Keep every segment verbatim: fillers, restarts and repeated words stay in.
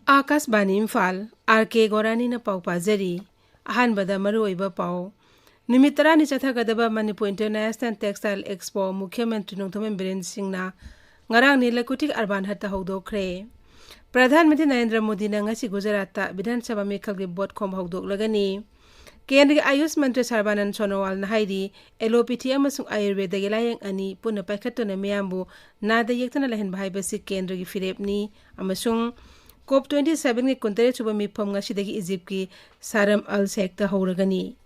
ꯑꯥꯀꯥꯁꯕꯥꯅꯤ Imphal, R ꯀꯦ ꯒꯣꯔꯥꯅꯤꯅ ꯄꯥꯎ ꯄꯥꯖꯔꯤ꯫ ꯑꯍꯥꯟꯕꯗ ꯃꯔꯨꯑꯣꯏꯕ ꯄꯥꯎ꯫ ꯅꯨꯃꯤꯠ ꯇꯔꯥꯅꯤ ꯆꯠꯊꯒꯗꯕ ꯃꯅꯤꯄꯨꯔ ꯏꯟꯇꯔꯅꯦꯁꯅꯦꯜ ꯇꯦꯛꯁꯇꯥꯏꯜ ꯑꯦꯛꯁꯄꯣ ꯃꯨꯈ꯭ꯌ ꯃꯟꯇ꯭ꯔꯤ ꯅꯣꯡꯊꯣꯝꯕꯝ ꯕꯤꯔꯦꯟ ꯁꯤꯡꯅ ꯉꯔꯥꯡ ꯅꯤꯂꯀꯨꯊꯤ ꯑꯔꯕꯥꯟ ꯍꯠꯇ ꯍꯧꯗꯣꯛꯈ꯭ꯔꯦ꯫ ꯄ꯭ꯔꯙꯥꯟ ꯃꯟꯇ꯭ꯔꯤ ꯅꯔꯦꯟꯗ꯭ꯔ ꯃꯣꯗꯤꯅ ꯉꯁꯤ ꯒꯨꯖꯔꯥꯠꯇ ꯕꯤꯙꯥꯟ ꯁꯚꯥ ꯃꯤꯈꯜꯒꯤ ꯚꯣꯠ ꯈꯣꯝꯕ ꯍꯧꯗꯣꯛꯂꯒꯅꯤ꯫ ꯀꯦꯟꯗ꯭ꯔꯒꯤ ꯑꯌꯨꯁ ꯃꯟꯇ꯭ꯔꯤ ꯁꯔꯕꯥꯅꯟ ꯁꯣꯅꯣꯋꯥꯜꯅ ꯍꯥꯏꯔꯤ, ꯑꯦꯂꯣꯄꯦꯊꯤ ꯑꯃꯁꯨꯡ ꯑꯥꯌꯨꯔꯚꯦꯗꯒꯤ ꯂꯥꯌꯦꯡ ꯑꯅꯤ ꯄꯨꯟꯅ ꯄꯥꯏꯈꯠꯇꯨꯅ ꯃꯤꯌꯥꯝꯕꯨ ꯅꯥꯗ ꯌꯦꯛꯇꯅ ꯂꯩꯍꯟꯕ ꯍꯥꯏꯕꯁꯤ ꯀꯦꯟꯗ꯭ꯔꯒꯤ ꯐꯤꯔꯦꯞꯅꯤ ꯑꯃꯁꯨꯡ ꯀꯣꯞ ꯇ꯭ꯋꯦꯟꯇꯤ ꯁꯚꯦꯟꯒꯤ ꯀꯨꯟꯇꯔꯦꯠ ꯁꯨꯕ ꯃꯤꯐꯝ ꯉꯁꯤꯗꯒꯤ ꯏꯖꯤꯞꯀꯤ ꯁꯥꯔꯝ ꯑꯜ ꯁꯦꯈꯇ ꯍꯧꯔꯒꯅꯤ꯫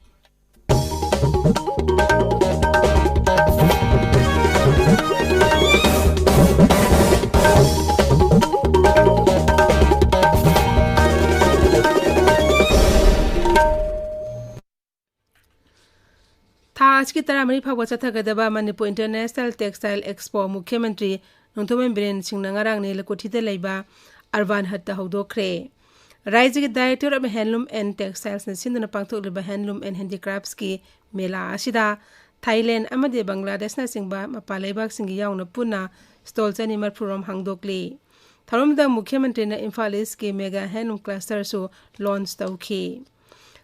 ꯊꯥ ꯑꯁꯤꯒꯤ ꯇꯔꯥꯃꯔꯤ ꯐꯥꯎꯕ ꯆꯠꯊꯒꯗꯕ ꯃꯅꯤꯄꯨꯔ ꯏꯟꯇꯔꯅꯦꯁꯅꯦꯜ ꯇꯦꯛꯁꯇꯥꯏꯜ ꯑꯦꯛꯁꯄꯣ ꯃꯨꯈ꯭ꯌ ꯃꯟꯇ꯭ꯔꯤ ꯅꯣꯡꯊꯣꯝꯕꯝ ꯕꯤꯔꯦꯟ ꯁꯤꯡꯅ ꯉꯔꯥꯡ ꯅꯤꯂꯀꯨꯊꯤꯗ ꯂꯩꯕ ꯑꯔꯕꯥꯟ ꯍꯠꯇ ꯍꯧꯗꯣꯛꯈ꯭ꯔꯦ꯫ ꯔꯥꯏꯖ꯭ꯌꯒꯤ Directorate of Handloom and Textilesꯅ ꯁꯤꯟꯗꯨꯅ ꯄꯥꯡꯊꯣꯛꯂꯤꯕ Handloom and Handicraftsꯀꯤ ꯃꯦꯂꯥ ꯑꯁꯤꯗ ꯊꯥꯏꯂꯦꯟ ꯑꯃꯗꯤ ꯕꯪꯒ꯭ꯂꯥꯗꯦꯁꯅꯆꯤꯡꯕ ꯃꯄꯥꯟ ꯂꯩꯕꯥꯛꯁꯤꯡꯒꯤ ꯌꯥꯎꯅ ꯄꯨꯟꯅ stall ꯆꯅꯤ ꯃꯔꯤꯐꯨ ꯔꯣꯝ ꯍꯥꯡꯗꯣꯛꯂꯤ꯫ ꯊꯧꯔꯝꯗꯨꯗ ꯃꯨꯈ꯭ꯌ ꯃꯟꯇ꯭ꯔꯤꯅ ꯏꯝꯐꯥꯜ ꯏꯁꯀꯤ mega handloom clusterꯁꯨ launch ꯇꯧꯈꯤ꯫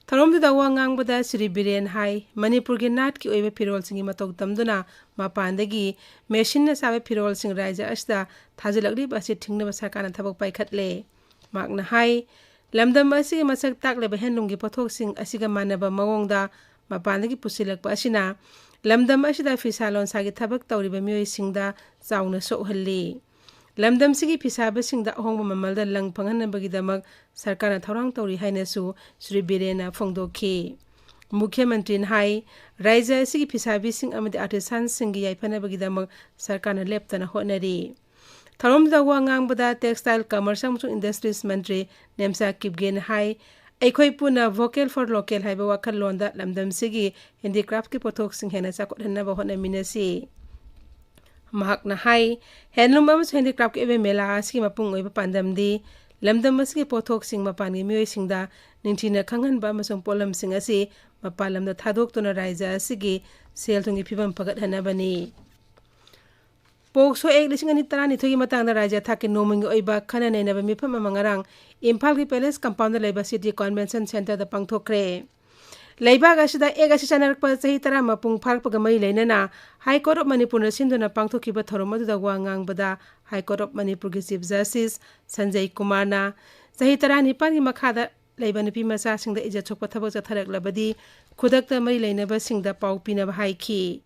ꯊꯧꯔꯝꯗꯨꯗ ꯋꯥ ꯉꯥꯡꯕꯗ ꯁ꯭ꯔꯤ ꯕꯤꯔꯦꯟ ꯍꯥꯏ, ꯃꯅꯤꯄꯨꯔꯒꯤ ꯅꯥꯠꯀꯤ ꯑꯣꯏꯕ ꯐꯤꯔꯣꯜꯁꯤꯡꯒꯤ ꯃꯇꯧ ꯇꯝꯗꯨꯅ ꯃꯄꯥꯟꯗꯒꯤ ꯃꯦꯁꯤꯟꯅ ꯁꯥꯕ ꯐꯤꯔꯣꯜꯁꯤꯡ ꯔꯥꯏꯖ꯭ꯌ ꯑꯁꯤꯗ ꯊꯥꯖꯤꯜꯂꯛꯂꯤꯕ ꯑꯁꯤ ꯊꯤꯡꯅꯕ ꯁꯔꯀꯥꯔꯅ ꯊꯕꯛ ꯄꯥꯏꯈꯠꯂꯦ꯫ ꯃꯍꯥꯛꯅ ꯍꯥꯏ, ꯂꯝꯗꯝ ꯑꯁꯤꯒꯤ ꯃꯁꯛ ꯇꯥꯛꯂꯤꯕ handloomꯒꯤ ꯄꯣꯠꯊꯣꯛꯁꯤꯡ ꯑꯁꯤꯒ ꯃꯥꯟꯅꯕ ꯃꯑꯣꯡꯗ ꯃꯄꯥꯟꯗꯒꯤ ꯄꯨꯁꯤꯜꯂꯛꯄ ꯑꯁꯤꯅ ꯂꯝꯗꯝ ꯑꯁꯤꯗ ꯐꯤꯁꯥ ꯂꯣꯟꯁꯥꯒꯤ ꯊꯕꯛ ꯇꯧꯔꯤꯕ ꯃꯤꯑꯣꯏꯁꯤꯡꯗ ꯆꯥꯎꯅ ꯁꯣꯛꯍꯜꯂꯤ꯫ ꯂꯝꯗꯝꯁꯤꯒꯤ ꯐꯤꯁꯥꯕꯁꯤꯡꯗ ꯑꯍꯣꯡꯕ ꯃꯃꯜꯗ ꯂꯪ ꯐꯪꯍꯟꯅꯕꯒꯤꯗꯃꯛ ꯁꯔꯀꯥꯔꯅ ꯊꯧꯔꯥꯡ ꯇꯧꯔꯤ ꯍꯥꯏꯅꯁꯨ ꯁ꯭ꯔꯤ ꯕꯤꯔꯦꯟꯅ ꯐꯣꯡꯗꯣꯛꯈꯤ꯫ ꯃꯨꯈ꯭ꯌ ꯃꯟꯇ꯭ꯔꯤꯅ ꯍꯥꯏ, ꯔꯥꯏꯖ꯭ꯌ ꯑꯁꯤꯒꯤ ꯐꯤꯁꯥꯕꯤꯁꯤꯡ ꯑꯃꯗꯤ artisanꯁꯤꯡꯒꯤ ꯌꯥꯏꯐꯅꯕꯒꯤꯗꯃꯛ ꯁꯔꯀꯥꯔꯅ ꯂꯦꯞꯇꯅ ꯍꯣꯠꯅꯔꯤ꯫ ꯊꯧꯔꯝꯗꯨꯗ ꯋꯥ ꯉꯥꯡꯕꯗ Textile, Commerce ꯑꯃꯁꯨꯡ Industries ꯃꯟꯇ꯭ꯔꯤ ꯅꯦꯝꯆꯥ ꯀꯤꯞꯒꯦꯅ ꯍꯥꯏ, ꯑꯩꯈꯣꯏ ꯄꯨꯟꯅ Vocal for Local ꯍꯥꯏꯕ ꯋꯥꯈꯜꯂꯣꯟꯗ ꯂꯝꯗꯝꯁꯤꯒꯤ handicraftꯀꯤ ꯄꯣꯠꯊꯣꯛꯁꯤꯡ ꯍꯦꯟꯅ ꯆꯥꯎꯈꯠꯍꯟꯅꯕ ꯍꯣꯠꯅꯃꯤꯟꯅꯁꯤ꯫ ꯃꯍꯥꯛꯅ ꯍꯥꯏ, handloom ꯑꯃꯁꯨꯡ handicraftꯀꯤ ꯑꯣꯏꯕ ꯃꯦꯂꯥ ꯑꯁꯤꯒꯤ ꯃꯄꯨꯡ ꯑꯣꯏꯕ ꯄꯥꯟꯗꯝꯗꯤ ꯂꯝꯗꯝ ꯑꯁꯤꯒꯤ ꯄꯣꯠꯊꯣꯛꯁꯤꯡ ꯃꯄꯥꯟꯒꯤ ꯃꯤꯑꯣꯏꯁꯤꯡꯗ ꯅꯤꯡꯊꯤꯅ ꯈꯪꯍꯟꯕ ꯑꯃꯁꯨꯡ ꯄꯣꯠꯂꯝꯁꯤꯡ ꯑꯁꯤ ꯃꯄꯥꯟ ꯂꯝꯗ ꯊꯥꯗꯣꯛꯇꯨꯅ ꯔꯥꯏꯖ꯭ꯌ ꯑꯁꯤꯒꯤ ꯁꯦꯜ ꯊꯨꯝꯒꯤ ꯐꯤꯕꯝ ꯐꯒꯠꯍꯟꯅꯕꯅꯤ꯫ ꯄꯣꯛꯁꯣ ꯑꯦꯛ ꯂꯤꯁꯤꯡ ꯑꯅꯤ ꯇꯔꯥꯅꯤꯊꯣꯏꯒꯤ ꯃꯇꯥꯡꯗ ꯔꯥꯖ꯭ꯌ ꯊꯥꯛꯀꯤ ꯅꯣꯡꯃꯒꯤ ꯑꯣꯏꯕ ꯈꯟꯅ ꯅꯩꯅꯕ ꯃꯤꯐꯝ ꯑꯃ ꯉꯔꯥꯡ ꯏꯝꯐꯥꯜꯒꯤ ꯄꯦꯂꯦꯁ ꯀꯝꯄꯥꯎꯟꯗ ꯂꯩꯕ ꯁꯤꯇꯤ ꯀꯟꯚꯦꯟꯁꯟ ꯁꯦꯟꯇꯔꯗ ꯄꯥꯡꯊꯣꯛꯈ꯭ꯔꯦ꯫ ꯂꯩꯕꯥꯛ ꯑꯁꯤꯗ ꯑꯦꯛ ꯑꯁꯤ ꯆꯠꯅꯔꯛꯄ ꯆꯍꯤ ꯇꯔꯥ ꯃꯄꯨꯡ ꯐꯥꯔꯛꯄꯒ ꯃꯔꯤ ꯂꯩꯅꯅ ꯍꯥꯏ ꯀꯣꯔꯠ ꯑꯣꯐ ꯃꯅꯤꯄꯨꯔꯅ ꯁꯤꯟꯗꯨꯅ ꯄꯥꯡꯊꯣꯛꯈꯤꯕ ꯊꯧꯔꯝ ꯑꯗꯨꯗ ꯋꯥ ꯉꯥꯡꯕꯗ ꯍꯥꯏ ꯀꯣꯔꯠ ꯑꯣꯐ ꯃꯅꯤꯄꯨꯔꯒꯤ ꯆꯤꯐ ꯖꯁꯇꯤꯁ ꯁꯟꯖꯌ ꯀꯨꯃꯥꯔꯅ ꯆꯍꯤ ꯇꯔꯥꯅꯤꯄꯥꯟꯒꯤ ꯃꯈꯥꯗ ꯂꯩꯕ ꯅꯨꯄꯤ ꯃꯆꯥꯁꯤꯡꯗ ꯏꯖꯠ ꯁꯣꯛꯄ ꯊꯕꯛ ꯆꯠꯊꯔꯛꯂꯕꯗꯤ ꯈꯨꯗꯛꯇ ꯃꯔꯤ ꯂꯩꯅꯕꯁꯤꯡꯗ ꯄꯥꯎ ꯄꯤꯅꯕ ꯍꯥꯏꯈꯤ꯫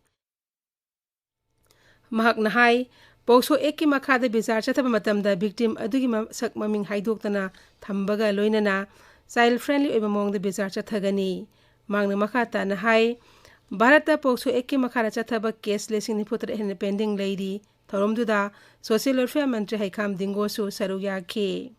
ꯃꯍꯥꯛꯅ ꯍꯥꯏ, ꯄꯣꯛꯁꯣ ꯑꯦꯛꯀꯤ ꯃꯈꯥꯗ ꯕꯤꯆꯥꯔ ꯆꯠꯊꯕ ꯃꯇꯝꯗ ꯚꯤꯛꯇꯤꯝ ꯑꯗꯨꯒꯤ ꯃꯁꯛ ꯃꯃꯤꯡ ꯍꯥꯏꯗꯣꯛꯇꯅ ꯊꯝꯕꯒ ꯂꯣꯏꯅꯅ ꯆꯥꯏꯜ ꯐ꯭ꯔꯦꯟꯂꯤ ꯑꯣꯏꯕ ꯃꯑꯣꯡꯗ ꯕꯤꯆꯥꯔ ꯆꯠꯊꯒꯅꯤ꯫ ꯃꯍꯥꯛꯅ ꯃꯈꯥ ꯇꯥꯅ ꯍꯥꯏ, ꯚꯥꯔꯠꯇ ꯄꯣꯛꯁꯣ ꯑꯦꯛꯀꯤ ꯃꯈꯥꯗ ꯆꯠꯊꯕ ꯀꯦꯁ ꯂꯤꯁꯤꯡ ꯅꯤꯐꯨ ꯇꯔꯦꯠ ꯍꯦꯟꯅ ꯄꯦꯟꯗꯤꯡ ꯂꯩꯔꯤ꯫ ꯊꯧꯔꯝꯗꯨꯗ ꯁꯣꯁꯤꯌꯦꯜ ꯋꯦꯜꯐꯤꯌꯔ ꯃꯟꯇ꯭ꯔꯤ ꯍꯩꯈꯥꯝ ꯗꯤꯡꯒꯣꯁꯨ ꯁꯔꯨꯛ ꯌꯥꯈꯤ꯫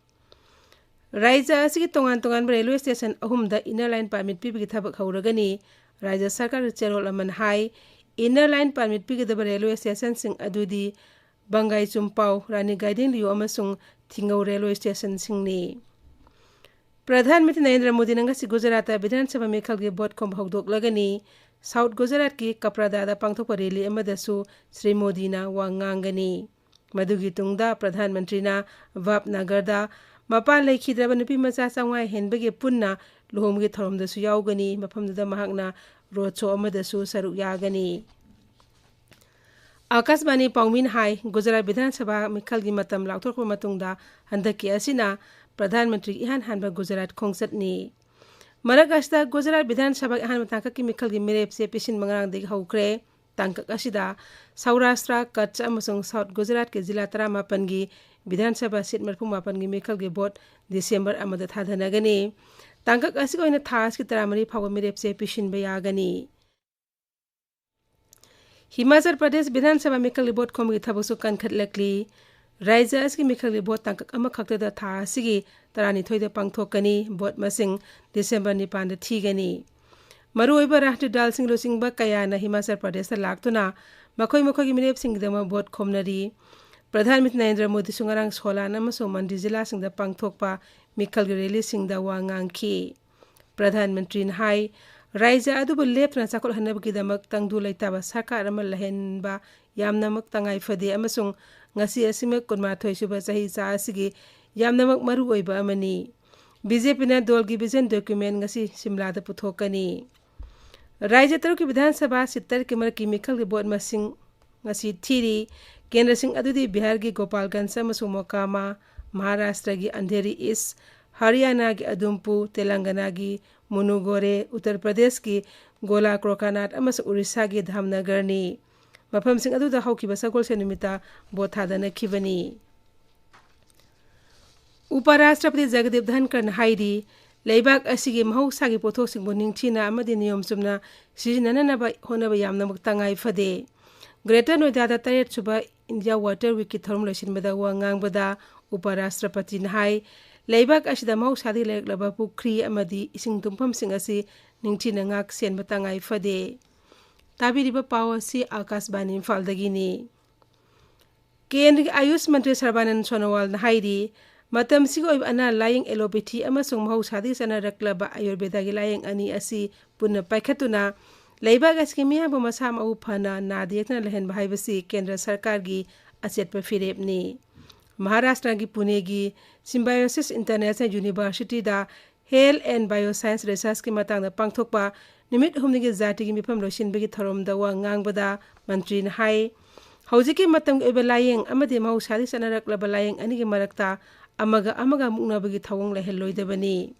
ꯔꯥꯖ꯭ꯌ ꯑꯁꯤꯒꯤ ꯇꯣꯉꯥꯟ ꯇꯣꯉꯥꯟꯕ ꯔꯦꯜꯋꯦ ꯁ꯭ꯇꯦꯁꯟ ꯑꯍꯨꯝꯗ ꯏꯟꯅꯔ ꯂꯥꯏꯟ ꯄꯥꯔꯃꯤꯠ ꯄꯤꯕꯒꯤ ꯊꯕꯛ ꯍꯧꯔꯒꯅꯤ꯫ ꯔꯥꯖ꯭ꯌ ꯁꯔꯀꯥꯔꯒꯤ ꯆꯦꯔꯣꯜ ꯑꯃꯅ ꯍꯥꯏ, ꯏꯟꯅꯔ ꯂꯥꯏꯟ ꯄꯥꯔꯃꯤꯠ ꯄꯤꯒꯗꯕ ꯔꯦꯜꯋꯦ ꯁ꯭ꯇꯦꯁꯟꯁꯤꯡ ꯑꯗꯨꯗꯤ ꯕꯪꯒꯥꯏ ꯆꯨꯝꯄꯥꯎ, ꯔꯥꯅꯤ ꯒꯥꯏꯗꯤꯡ ꯂꯤꯌꯨ ꯑꯃꯁꯨꯡ ꯊꯤꯡꯉꯧ ꯔꯦꯜꯋꯦ ꯁ꯭ꯇꯦꯁꯟꯁꯤꯡꯅꯤ꯫ ꯄ꯭ꯔꯙꯥꯟ ꯃꯟꯇ꯭ꯔꯤ ꯅꯔꯦꯟꯗ꯭ꯔ ꯃꯣꯗꯤꯅ ꯉꯁꯤ ꯒꯨꯖꯔꯥꯠꯇ ꯕꯤꯙꯥꯟ ꯁꯚꯥ ꯃꯤꯈꯜꯒꯤ ꯚꯣꯠ ꯈꯣꯝꯕ ꯍꯧꯗꯣꯛꯂꯒꯅꯤ꯫ ꯁꯥꯎꯠ ꯒꯨꯖꯔꯥꯠꯀꯤ ꯀꯄ꯭ꯔꯗꯥꯗ ꯄꯥꯡꯊꯣꯛꯄ ꯔꯦꯂꯤ ꯑꯃꯗꯁꯨ ꯁ꯭ꯔꯤ ꯃꯣꯗꯤꯅ ꯋꯥ ꯉꯥꯡꯒꯅꯤ꯫ ꯃꯗꯨꯒꯤ ꯇꯨꯡꯗ ꯄ꯭ꯔꯙꯥꯟ ꯃꯟꯇ꯭ꯔꯤꯅ ꯚꯥꯕꯅꯒꯔꯗ ꯃꯄꯥ ꯂꯩꯈꯤꯗ꯭ꯔꯕ ꯅꯨꯄꯤ ꯃꯆꯥ ꯆꯥꯝꯃꯉꯥ ꯍꯦꯟꯕꯒꯤ ꯄꯨꯟꯅ ꯂꯨꯍꯣꯡꯕꯒꯤ ꯊꯧꯔꯝꯗꯁꯨ ꯌꯥꯎꯒꯅꯤ꯫ ꯃꯐꯝꯗꯨꯗ ꯃꯍꯥꯛꯅ ꯔꯣꯗ ꯁꯣ ꯑꯃꯗꯁꯨ ꯁꯔꯨꯛ ꯌꯥꯒꯅꯤ꯫ ꯑꯥꯀꯥꯁꯕꯥꯅꯤ ꯄꯥꯎꯃꯤꯅ ꯍꯥꯏ, ꯒꯨꯖꯔꯥꯠ ꯕꯤꯙꯥꯟ ꯁꯚꯥ ꯃꯤꯈꯜꯒꯤ ꯃꯇꯝ ꯂꯥꯎꯊꯣꯛꯈ꯭ꯔꯕ ꯃꯇꯨꯡꯗ ꯍꯟꯗꯛꯀꯤ ꯑꯁꯤꯅ ꯄ꯭ꯔꯙꯥꯟ ꯃꯟꯇ꯭ꯔꯤꯒꯤ ꯏꯍꯥꯟ ꯍꯥꯟꯕ ꯒꯨꯖꯔꯥꯠ ꯈꯣꯡꯆꯠꯅꯤ꯫ ꯃꯔꯛ ꯑꯁꯤꯗ ꯒꯨꯖꯔꯥꯠ ꯕꯤꯙꯥꯟ ꯁꯚꯥꯒꯤ ꯑꯍꯥꯟꯕ ꯇꯥꯡꯀꯛꯀꯤ ꯃꯤꯈꯜꯒꯤ ꯃꯤꯔꯦꯞꯁꯦ ꯄꯤꯁꯤꯟꯕ ꯉꯔꯥꯡꯗꯒꯤ ꯍꯧꯈ꯭ꯔꯦ꯫ ꯇꯥꯡꯀꯛ ꯑꯁꯤꯗ ꯁꯧꯔꯥꯁꯇ꯭ꯔ, ꯀꯠꯆ ꯑꯃꯁꯨꯡ ꯁꯥꯎꯠ ꯒꯨꯖꯔꯥꯠꯀꯤ ꯖꯤꯂꯥ ꯇꯔꯥꯃꯥꯄꯟꯒꯤ ꯕꯤꯙꯥꯟ ꯁꯚꯥ ꯁꯤꯠ ꯃꯔꯤꯐꯨ ꯃꯥꯄꯟꯒꯤ ꯃꯤꯈꯜꯒꯤ ꯚꯣꯠ ꯗꯤꯁꯦꯝꯕꯔ ꯑꯃꯗ ꯊꯥꯗꯅꯒꯅꯤ꯫ ꯇꯥꯡꯀꯛ ꯑꯁꯤꯒꯤ ꯑꯣꯏꯅ ꯊꯥ ꯑꯁꯤꯒꯤ ꯇꯔꯥꯃꯔꯤ ꯐꯥꯎꯕ ꯃꯤꯔꯦꯞꯁꯦ ꯄꯤꯁꯤꯟꯕ ꯌꯥꯒꯅꯤ꯫ ꯍꯤꯃꯥꯆꯜ ꯄ꯭ꯔꯗꯦꯁ ꯕꯤꯙꯥꯟ ꯁꯚꯥ ꯃꯤꯈꯜꯒꯤ ꯚꯣꯠ ꯈꯣꯝꯕꯒꯤ ꯊꯕꯛꯁꯨ ꯀꯟꯈꯠꯂꯛꯂꯤ꯫ ꯔꯥꯖ꯭ꯌ ꯑꯁꯤꯒꯤ ꯃꯤꯈꯜꯒꯤ ꯚꯣꯠ ꯇꯥꯡꯀꯛ ꯑꯃꯈꯛꯇꯗ ꯊꯥ ꯑꯁꯤꯒꯤ ꯇꯔꯥꯅꯤꯊꯣꯏꯗ ꯄꯥꯡꯊꯣꯛꯀꯅꯤ꯫ ꯚꯣꯠ ꯃꯁꯤꯡ ꯗꯤꯁꯦꯝꯕꯔ ꯅꯤꯄꯥꯟꯗ ꯊꯤꯒꯅꯤ꯫ ꯃꯔꯨꯑꯣꯏꯕ ꯔꯥꯖꯅꯤꯇꯤ ꯗꯜꯁꯤꯡ ꯂꯨꯆꯤꯡꯕ ꯀꯌꯥꯅ ꯍꯤꯃꯥꯆꯜ ꯄ꯭ꯔꯗꯦꯁꯇ ꯂꯥꯛꯇꯨꯅ ꯃꯈꯣꯏ ꯃꯈꯣꯏꯒꯤ ꯃꯤꯔꯦꯞꯁꯤꯡꯒꯤꯗꯃꯛ ꯚꯣꯠ ꯈꯣꯝꯅꯔꯤ꯫ ꯄ꯭ꯔꯙꯥꯟ ꯃꯟꯇ꯭ꯔꯤ ꯅꯔꯦꯟꯗ꯭ꯔ ꯃꯣꯗꯤꯁꯨ ꯉꯔꯥꯡ ꯁꯣꯂꯥꯟ ꯑꯃꯁꯨꯡ ꯃꯟꯗꯤ ꯖꯤꯂꯥꯁꯤꯡꯗ ꯄꯥꯡꯊꯣꯛꯄ ꯃꯤꯈꯜꯒꯤ ꯔꯦꯂꯤꯁꯤꯡꯗ ꯋꯥ ꯉꯥꯡꯈꯤ꯫ ꯄ꯭ꯔꯙꯥꯟ ꯃꯟꯇ꯭ꯔꯤꯅ ꯍꯥꯏ, ꯔꯥꯖ꯭ꯌ ꯑꯗꯨꯕꯨ ꯂꯦꯞꯇꯅ ꯆꯥꯎꯈꯠꯍꯟꯅꯕꯒꯤꯗꯃꯛ ꯇꯪꯗꯨ ꯂꯩꯇꯥꯕ ꯁꯔꯀꯥꯔ ꯑꯃ ꯂꯩꯍꯟꯕ ꯌꯥꯝꯅꯃꯛ ꯇꯉꯥꯏ ꯐꯗꯦ ꯑꯃꯁꯨꯡ ꯉꯁꯤ ꯑꯁꯤꯃꯛ ꯀꯨꯟꯃꯥꯊꯣꯏ ꯁꯨꯕ ꯆꯍꯤꯆꯥ ꯑꯁꯤꯒꯤ ꯌꯥꯝꯅꯃꯛ ꯃꯔꯨ ꯑꯣꯏꯕ ꯑꯃꯅꯤ꯫ ꯕꯤ ꯖꯦ ꯄꯤꯅ ꯗꯣꯜꯒꯤ vision document ꯉꯁꯤ ꯁꯤꯝꯂꯥꯗ ꯄꯨꯊꯣꯛꯀꯅꯤ꯫ ꯔꯥꯖ꯭ꯌ ꯇꯔꯨꯛꯀꯤ ꯕꯤꯙꯥꯟ ꯁꯚꯥ ꯁꯤꯠ ꯇꯔꯦꯠꯀꯤ ꯃꯔꯛꯀꯤ ꯃꯤꯈꯜꯒꯤ ꯚꯣꯠ ꯃꯁꯤꯡ ꯉꯁꯤ ꯊꯤꯔꯤ꯫ ꯀꯦꯟꯗ꯭ꯔꯁꯤꯡ ꯑꯗꯨꯗꯤ ꯕꯤꯍꯥꯔꯒꯤ ꯒꯣꯄꯥꯜꯒꯟꯖ ꯑꯃꯁꯨꯡ ꯃꯣꯀꯥꯃꯥ, ꯃꯍꯥꯔꯥꯁꯇ꯭ꯔꯒꯤ ꯑꯟꯙꯦꯔꯤ ꯏꯁ, ꯍꯔꯤꯌꯥꯅꯥꯒꯤ ꯑꯗꯨꯝꯄꯨꯔ, ꯇꯦꯂꯪꯒꯅꯥꯒꯤ ꯃꯨꯅꯨꯒꯣꯔꯦ, ꯎꯠꯇꯔ ꯄ꯭ꯔꯗꯦꯁꯀꯤ ꯒꯣꯂꯥ ꯀ꯭ꯔꯣꯀꯥꯅꯥꯠ ꯑꯃꯁꯨꯡ ꯎꯔꯤꯁꯥꯒꯤ ꯙꯥꯝꯅꯒꯔꯅꯤ꯫ ꯃꯐꯝꯁꯤꯡ ꯑꯗꯨꯗ ꯍꯧꯈꯤꯕ ꯁꯒꯣꯜꯁꯦꯟ ꯅꯨꯃꯤꯠꯇ ꯚꯣꯠ ꯊꯥꯗꯅꯈꯤꯕꯅꯤ꯫ ꯎꯄ ꯔꯥꯁꯇ꯭ꯔꯄꯇꯤ ꯖꯒꯗꯤꯞ ꯙꯟꯀꯔꯅ ꯍꯥꯏꯔꯤ, ꯂꯩꯕꯥꯛ ꯑꯁꯤꯒꯤ ꯃꯍꯧꯁꯥꯒꯤ ꯄꯣꯠꯊꯣꯛꯁꯤꯡꯕꯨ ꯅꯤꯡꯊꯤꯅ ꯑꯃꯗꯤ ꯅꯤꯌꯣꯝ ꯆꯨꯝꯅ ꯁꯤꯖꯤꯟꯅꯅꯅꯕ ꯍꯣꯠꯅꯕ ꯌꯥꯝꯅꯃꯛ ꯇꯉꯥꯏ ꯐꯗꯦ꯫ ꯒ꯭ꯔꯦꯇꯔ ꯅꯣꯏꯗꯥꯗ ꯇꯔꯦꯠ ꯁꯨꯕ ꯏꯟꯗꯤꯌꯥ ꯋꯥꯇꯔ ꯋꯤꯛꯀꯤ ꯊꯧꯔꯝ ꯂꯣꯏꯁꯤꯟꯕꯗ ꯋꯥ ꯉꯥꯡꯕꯗ ꯎꯄ ꯔꯥꯁꯇ꯭ꯔꯄꯇꯤꯅ ꯍꯥꯏ, ꯂꯩꯕꯥꯛ ꯑꯁꯤꯗ ꯃꯍꯧꯁꯥꯗꯒꯤ ꯂꯩꯔꯛꯂꯕ ꯄꯨꯈ꯭ꯔꯤ ꯑꯃꯗꯤ ꯏꯁꯤꯡ ꯇꯨꯡꯐꯝꯁꯤꯡ ꯑꯁꯤ ꯅꯤꯡꯊꯤꯅ ꯉꯥꯛ ꯁꯦꯟꯕ ꯇꯉꯥꯏ ꯐꯗꯦ꯫ ꯇꯥꯕꯤꯔꯤꯕ ꯄꯥꯎ ꯑꯁꯤ ꯑꯥꯀꯥꯁꯕꯥꯅꯤ ꯏꯝꯐꯥꯜꯗꯒꯤꯅꯤ꯫ ꯀꯦꯟꯗ꯭ꯔꯒꯤ ꯑꯌꯨꯁ ꯃꯟꯇ꯭ꯔꯤ ꯁꯔꯕꯥꯅꯟ ꯁꯣꯅꯣꯋꯥꯜꯅ ꯍꯥꯏꯔꯤ, ꯃꯇꯝꯁꯤꯒꯤ ꯑꯣꯏꯕ ꯑꯅꯥ ꯂꯥꯌꯦꯡ ꯑꯦꯂꯣꯄꯦꯊꯤ ꯑꯃꯁꯨꯡ ꯃꯍꯧꯁꯥꯗꯒꯤ ꯆꯠꯅꯔꯛꯂꯕ ꯑꯥꯌꯨꯔꯕꯦꯗꯥꯒꯤ ꯂꯥꯌꯦꯡ ꯑꯅꯤ ꯑꯁꯤ ꯄꯨꯟꯅ ꯄꯥꯏꯈꯠꯇꯨꯅ ꯂꯩꯕꯥꯛ ꯑꯁꯤꯒꯤ ꯃꯤꯌꯥꯝꯕꯨ ꯃꯁꯥ ꯃꯎ ꯐꯅ ꯅꯥꯗ ꯌꯦꯛꯇꯅ ꯂꯩꯍꯟꯕ ꯍꯥꯏꯕꯁꯤ ꯀꯦꯟꯗ꯭ꯔ ꯁꯔꯀꯥꯔꯒꯤ ꯑꯆꯦꯠꯄ ꯐꯤꯔꯦꯞꯅꯤ꯫ ꯃꯍꯥꯔꯥꯁꯇ꯭ꯔꯒꯤ ꯄꯨꯅꯦꯒꯤ ꯁꯤꯝꯕꯥꯏꯑꯣꯁꯤꯁ ꯏꯟꯇꯔꯅꯦꯁꯅꯦꯜ ꯌꯨꯅꯤꯚꯔꯁꯤꯇꯤꯗ Health and Bioscience Researchꯀꯤ ꯃꯇꯥꯡꯗ ꯄꯥꯡꯊꯣꯛꯄ ꯅꯨꯃꯤꯠ ꯍꯨꯝꯅꯤꯒꯤ ꯖꯥꯇꯤꯒꯤ ꯃꯤꯐꯝ ꯂꯣꯏꯁꯤꯟꯕꯒꯤ ꯊꯧꯔꯝꯗ ꯋꯥ ꯉꯥꯡꯕꯗ ꯃꯟꯇ꯭ꯔꯤꯅ ꯍꯥꯏ, ꯍꯧꯖꯤꯛꯀꯤ ꯃꯇꯝꯒꯤ ꯑꯣꯏꯕ ꯂꯥꯌꯦꯡ ꯑꯃꯗꯤ ꯃꯍꯧꯁꯥꯗꯒꯤ ꯆꯠꯅꯔꯛꯂꯕ ꯂꯥꯌꯦꯡ ꯑꯅꯤꯒꯤ ꯃꯔꯛꯇ ꯑꯃꯒ ꯑꯃꯒ ꯃꯨꯛꯅꯕꯒꯤ ꯊꯧꯑꯣꯡ ꯂꯩꯍꯜꯂꯣꯏꯗꯕꯅꯤ꯫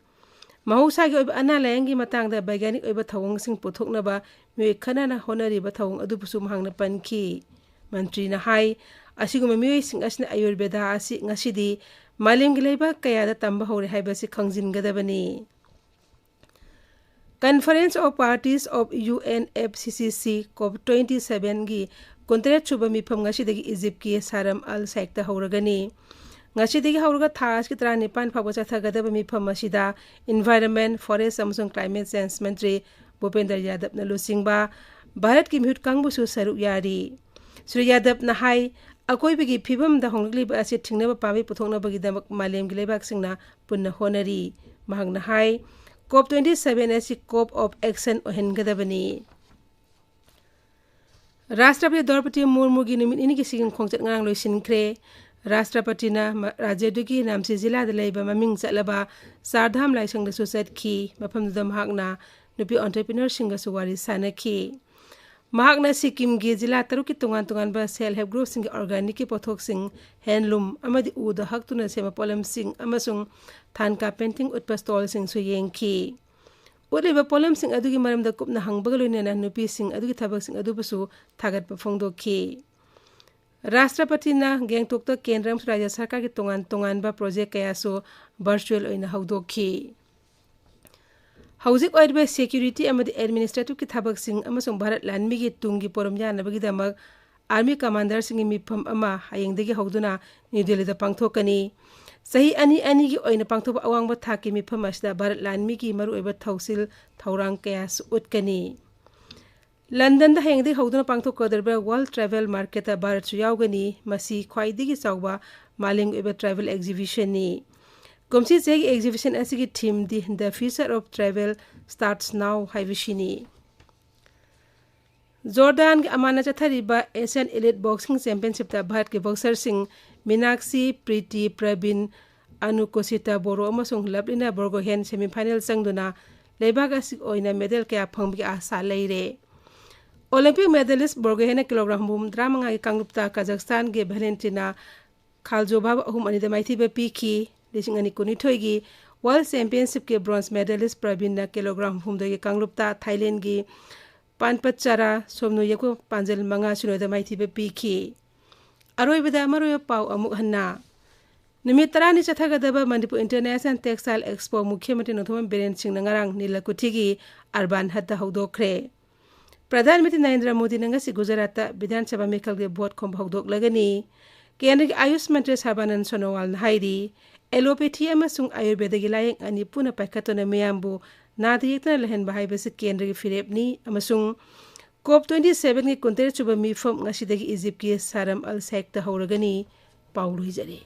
ꯃꯍꯧꯁꯥꯒꯤ ꯑꯣꯏꯕ ꯑꯅꯥ ꯂꯥꯌꯦꯡꯒꯤ ꯃꯇꯥꯡꯗ ꯕꯩꯒ꯭ꯌꯥꯅꯤꯛ ꯑꯣꯏꯕ ꯊꯧꯑꯣꯡꯁꯤꯡ ꯄꯨꯊꯣꯛꯅꯕ ꯃꯤꯑꯣꯏ ꯈꯟꯅꯅ ꯍꯣꯠꯅꯔꯤꯕ ꯊꯧꯑꯣꯡ ꯑꯗꯨꯕꯨꯁꯨ ꯃꯍꯥꯛꯅ ꯄꯟꯈꯤ꯫ ꯃꯟꯇ꯭ꯔꯤꯅ ꯍꯥꯏ, ꯑꯁꯤꯒꯨꯝꯕ ꯃꯤꯑꯣꯏꯁꯤꯡ ꯑꯁꯤꯅ ꯑꯥꯌꯨꯔꯕꯦꯗꯥ ꯑꯁꯤ ꯉꯁꯤꯗꯤ ꯃꯥꯂꯦꯝꯒꯤ ꯂꯩꯕꯥꯛ ꯀꯌꯥꯗ ꯇꯝꯕ ꯍꯧꯔꯦ ꯍꯥꯏꯕꯁꯤ ꯈꯪꯖꯤꯟꯒꯗꯕꯅꯤ꯫ Conference of Parties of UNFCCC COP twenty sevenꯒꯤ ꯀꯨꯟꯇꯔꯦꯠ ꯁꯨꯕ ꯃꯤꯐꯝ ꯉꯁꯤꯗꯒꯤ ꯏꯖꯤꯞꯀꯤ ꯁꯥꯔꯝ ꯑꯜ ꯁꯥꯏꯛꯇ ꯍꯧꯔꯒꯅꯤ꯫ ꯉꯁꯤꯗꯒꯤ ꯍꯧꯔꯒ ꯊꯥ ꯑꯁꯤꯒꯤ ꯇꯔꯥꯅꯤꯄꯥꯟ ꯐꯥꯎꯕ ꯆꯠꯊꯒꯗꯕ ꯃꯤꯐꯝ ꯑꯁꯤꯗ Environment, Forest ꯑꯃꯁꯨꯡ Climate Change ꯃꯟꯇ꯭ꯔꯤ ꯚꯨꯄꯦꯟꯗ꯭ꯔ ꯌꯥꯗꯕꯅ ꯂꯨꯆꯤꯡꯕ ꯚꯥꯔꯠꯀꯤ ꯃꯤꯍꯨꯠ ꯀꯥꯡꯕꯨꯁꯨ ꯁꯔꯨꯛ ꯌꯥꯔꯤ꯫ ꯁ꯭ꯔꯤ ꯌꯥꯗꯕꯅ ꯍꯥꯏ, ꯑꯀꯣꯏꯕꯒꯤ ꯐꯤꯕꯝꯗ ꯍꯣꯡꯂꯛꯂꯤꯕ ꯑꯁꯤ ꯊꯤꯡꯅꯕ ꯄꯥꯝꯕꯩ ꯄꯨꯊꯣꯛꯅꯕꯒꯤꯗꯃꯛ ꯃꯥꯂꯦꯝꯒꯤ ꯂꯩꯕꯥꯛꯁꯤꯡꯅ ꯄꯨꯟꯅ ꯍꯣꯠꯅꯔꯤ꯫ ꯃꯍꯥꯛꯅ ꯍꯥꯏ, COP twenty seven ꯑꯁꯤ COP of Action ꯑꯣꯏꯍꯟꯒꯗꯕꯅꯤ꯫ ꯔꯥꯁꯇ꯭ꯔꯄꯇꯤ ꯗ꯭ꯔꯧꯄꯗꯤ ꯃꯨꯔꯃꯨꯒꯤ ꯅꯨꯃꯤꯠ ꯅꯤꯅꯤꯒꯤ ꯁꯤꯒꯤ ꯈꯣꯡꯆꯠ ꯉꯔꯥꯡ ꯂꯣꯏꯁꯤꯟꯈ꯭ꯔꯦ꯫ ꯔꯥꯁꯇ꯭ꯔꯄꯇꯤꯅ ꯃ-, ꯔꯥꯖ꯭ꯌꯗꯨꯒꯤ ꯅꯥꯝꯆꯤ ꯖꯤꯂꯥꯗ ꯂꯩꯕ ꯃꯃꯤꯡ ꯆꯠꯂꯕ ꯆꯥꯔꯙꯥꯝ ꯂꯥꯏꯁꯪꯗꯁꯨ ꯆꯠꯈꯤ꯫ ꯃꯐꯝꯗꯨꯗ ꯃꯍꯥꯛꯅ ꯅꯨꯄꯤ entrepreneurꯁꯤꯡꯒꯁꯨ ꯋꯥꯔꯤ ꯁꯥꯅꯈꯤ꯫ ꯃꯍꯥꯛꯅ ꯁꯤꯛꯀꯤꯝꯒꯤ ꯖꯤꯂꯥ ꯇꯔꯨꯛꯀꯤ ꯇꯣꯉꯥꯟ ꯇꯣꯉꯥꯟꯕ self help groupꯁꯤꯡꯒꯤ organicꯀꯤ ꯄꯣꯠꯊꯣꯛꯁꯤꯡ, handloom ꯑꯃꯗꯤ ꯎꯗ ꯍꯛꯇꯨꯅ ꯁꯦꯝꯕ ꯄꯣꯠꯂꯝꯁꯤꯡ ꯑꯃꯁꯨꯡ ꯊꯥꯟ ꯀꯥꯔꯄꯦꯟꯇꯤꯡ ꯎꯠꯄ stallꯁꯤꯡꯁꯨ ꯌꯦꯡꯈꯤ꯫ ꯎꯠꯂꯤꯕ ꯄꯣꯠꯂꯝꯁꯤꯡ ꯑꯗꯨꯒꯤ ꯃꯔꯝꯗ ꯀꯨꯞꯅ ꯍꯪꯕꯒ ꯂꯣꯏꯅꯅ ꯅꯨꯄꯤꯁꯤꯡ ꯑꯗꯨꯒꯤ ꯊꯕꯛꯁꯤꯡ ꯑꯗꯨꯕꯨꯁꯨ ꯊꯥꯒꯠꯄ ꯐꯣꯡꯗꯣꯛꯈꯤ꯫ ꯔꯥꯁꯇ꯭ꯔꯄꯇꯤꯅ ꯒꯦꯡꯇꯣꯛꯇ ꯀꯦꯟꯗ꯭ꯔ ꯑꯃꯁꯨꯡ ꯔꯥꯖ꯭ꯌ ꯁꯔꯀꯥꯔꯒꯤ ꯇꯣꯉꯥꯟ ꯇꯣꯉꯥꯟꯕ project ꯀꯌꯥꯁꯨ virtual ꯑꯣꯏꯅ ꯍꯧꯗꯣꯛꯈꯤ꯫ ꯍꯧꯖꯤꯛ ꯑꯣꯏꯔꯤꯕ security ꯑꯃꯗꯤ administrativeꯀꯤ ꯊꯕꯛꯁꯤꯡ ꯑꯃꯁꯨꯡ ꯚꯥꯔꯠ ꯂꯥꯟꯃꯤꯒꯤ ꯇꯨꯡꯒꯤ ꯄꯣꯔꯝ ꯌꯥꯅꯕꯒꯤꯗꯃꯛ army commanderꯁꯤꯡꯒꯤ ꯃꯤꯐꯝ ꯑꯃ ꯍꯌꯦꯡꯗꯒꯤ ꯍꯧꯗꯨꯅ ꯅ꯭ꯌꯨ ꯗꯦꯜꯂꯤꯗ ꯄꯥꯡꯊꯣꯛꯀꯅꯤ꯫ ꯆꯍꯤ ꯑꯅꯤ ꯑꯅꯤꯒꯤ ꯑꯣꯏꯅ ꯄꯥꯡꯊꯣꯛꯄ ꯑꯋꯥꯡꯕ ꯊꯥꯛꯀꯤ ꯃꯤꯐꯝ ꯑꯁꯤꯗ ꯚꯥꯔꯠ ꯂꯥꯟꯃꯤꯒꯤ ꯃꯔꯨꯑꯣꯏꯕ ꯊꯧꯁꯤꯜ ꯊꯧꯔꯥꯡ ꯀꯌꯥꯁꯨ ꯎꯠꯀꯅꯤ꯫ ꯂꯟꯗꯟꯗ ꯍꯌꯦꯡꯗꯒꯤ ꯍꯧꯗꯨꯅ ꯄꯥꯡꯊꯣꯛꯀꯗꯧꯔꯤꯕ World Travel Marketꯇ ꯚꯥꯔꯠꯁꯨ ꯌꯥꯎꯒꯅꯤ꯫ ꯃꯁꯤ ꯈ꯭ꯋꯥꯏꯗꯒꯤ ꯆꯥꯎꯕ ꯃꯥꯂꯦꯝꯒꯤ ꯑꯣꯏꯕ travel exhibitionꯅꯤ꯫ ꯀꯨꯝꯁꯤ ꯆꯍꯤꯒꯤ exhibition ꯑꯁꯤꯒꯤ themeꯗꯤ The Future of Travel Starts Now ꯍꯥꯏꯕꯁꯤꯅꯤ꯫ ꯖꯣꯔꯗꯥꯟꯒꯤ ꯑꯃꯥꯟꯅ ꯆꯠꯊꯔꯤꯕ Asian Elite Boxing Championshipꯇ ꯚꯥꯔꯠꯀꯤ boxerꯁꯤꯡ ꯃꯤꯅꯥꯛꯁꯤ ꯄ꯭ꯔꯤꯇꯤ ꯄ꯭ꯔꯕꯤꯟ, ꯑꯅꯨꯀꯣꯁꯤꯇꯥ ꯕꯣꯔꯣ ꯑꯃꯁꯨꯡ ꯂꯚꯂꯤꯅꯥ ꯕꯣꯔꯒꯣꯍꯦꯟ semifinal ꯆꯪꯗꯨꯅ ꯂꯩꯕꯥꯛ ꯑꯁꯤꯒꯤ ꯑꯣꯏꯅ medal ꯀꯌꯥ ꯐꯪꯕꯒꯤ ꯑꯥꯁꯥ ꯂꯩꯔꯦ꯫ Olympic medalist ꯕꯣꯔꯒꯣꯍꯦꯟꯅ ꯀꯤꯂꯣꯒ꯭ꯔꯥꯝ ꯍꯨꯝꯐꯨ ꯇꯔꯥꯃꯉꯥꯒꯤ ꯀꯥꯡꯂꯨꯞꯇ ꯀꯥꯖꯥꯈꯁꯇꯥꯟꯒꯤ ꯚꯦꯂꯦꯟꯇꯤꯅꯥ ꯈꯥꯜꯖꯣꯚꯥꯕ ꯑꯍꯨꯝ ꯑꯅꯤꯗ ꯃꯥꯏꯊꯤꯕ ꯄꯤꯈꯤ꯫ ꯂꯤꯁꯤꯡ ꯑꯅꯤ ꯀꯨꯟꯅꯤꯊꯣꯏꯒꯤ World Championshipꯀꯤ bronze medalist ꯄ꯭ꯔꯕꯤꯟꯅ ꯀꯤꯂꯣꯒ꯭ꯔꯥꯝ ꯍꯨꯝꯐꯨꯗꯒꯤ ꯀꯥꯡꯂꯨꯞꯇ ꯊꯥꯏꯂꯦꯟꯒꯤ ꯄꯥꯟꯄꯠꯆꯥꯔꯥ ꯁꯣꯝꯅꯨ ꯌꯦꯛꯄ ꯄꯥꯟꯖꯜ ꯃꯉꯥ ꯁꯤꯅꯣꯗ ꯃꯥꯏꯊꯤꯕ ꯄꯤꯈꯤ꯫ ꯑꯔꯣꯏꯕꯗ ꯃꯔꯨꯑꯣꯏꯕ ꯄꯥꯎ ꯑꯃꯨꯛ ꯍꯟꯅ꯫ ꯅꯨꯃꯤꯠ ꯇꯔꯥꯅꯤ ꯆꯠꯊꯒꯗꯕ ꯃꯅꯤꯄꯨꯔ International Textile Expo ꯃꯨꯈ꯭ꯌ ꯃꯟꯇ꯭ꯔꯤ ꯅꯣꯡꯊꯣꯝꯕꯝ ꯕꯤꯔꯦꯟ ꯁꯤꯡꯅ ꯉꯔꯥꯡ ꯅꯤꯂꯀꯨꯊꯤꯒꯤ ꯑꯔꯕꯥꯟ ꯍꯠꯇ ꯍꯧꯗꯣꯛꯈ꯭ꯔꯦ꯫ ꯄ꯭ꯔꯙꯥꯟ ꯃꯟꯇ꯭ꯔꯤ ꯅꯔꯦꯟꯗ꯭ꯔ ꯃꯣꯗꯤꯅ ꯉꯁꯤ ꯒꯨꯖꯔꯥꯠꯇ ꯕꯤꯙꯥꯟ ꯁꯚꯥ ꯃꯤꯈꯜꯒꯤ ꯚꯣꯠ ꯈꯣꯝꯕ ꯍꯧꯗꯣꯛꯂꯒꯅꯤ꯫ ꯀꯦꯟꯗ꯭ꯔꯒꯤ ꯑꯥꯌꯨꯁ ꯃꯟꯇ꯭ꯔꯤ ꯁꯔꯕꯥꯅꯟ ꯁꯣꯅꯣꯋꯥꯜꯅ ꯍꯥꯏꯔꯤ, allopathy ꯑꯃꯁꯨꯡ ꯑꯥꯌꯨꯔꯕꯦꯗꯒꯤ ꯂꯥꯌꯦꯡ ꯑꯅꯤ ꯄꯨꯟꯅ ꯄꯥꯏꯈꯠꯇꯨꯅ ꯃꯤꯌꯥꯝꯕꯨ ꯅꯥꯗ ꯌꯦꯛꯇꯅ ꯂꯩꯍꯟꯕ ꯍꯥꯏꯕꯁꯤ ꯀꯦꯟꯗ꯭ꯔꯒꯤ ꯐꯤꯔꯦꯞꯅꯤ ꯑꯃꯁꯨꯡ COP twenty sevenꯒꯤ ꯀꯨꯟꯇꯔꯦꯠ ꯁꯨꯕ ꯃꯤꯐꯝ ꯉꯁꯤꯗꯒꯤ ꯏꯖꯤꯞꯀꯤ ꯁꯥꯔꯝ ꯑꯜ ꯁꯦꯈꯇ ꯍꯧꯔꯒꯅꯤ꯫ ꯄꯥꯎ ꯂꯣꯏꯖꯔꯦ꯫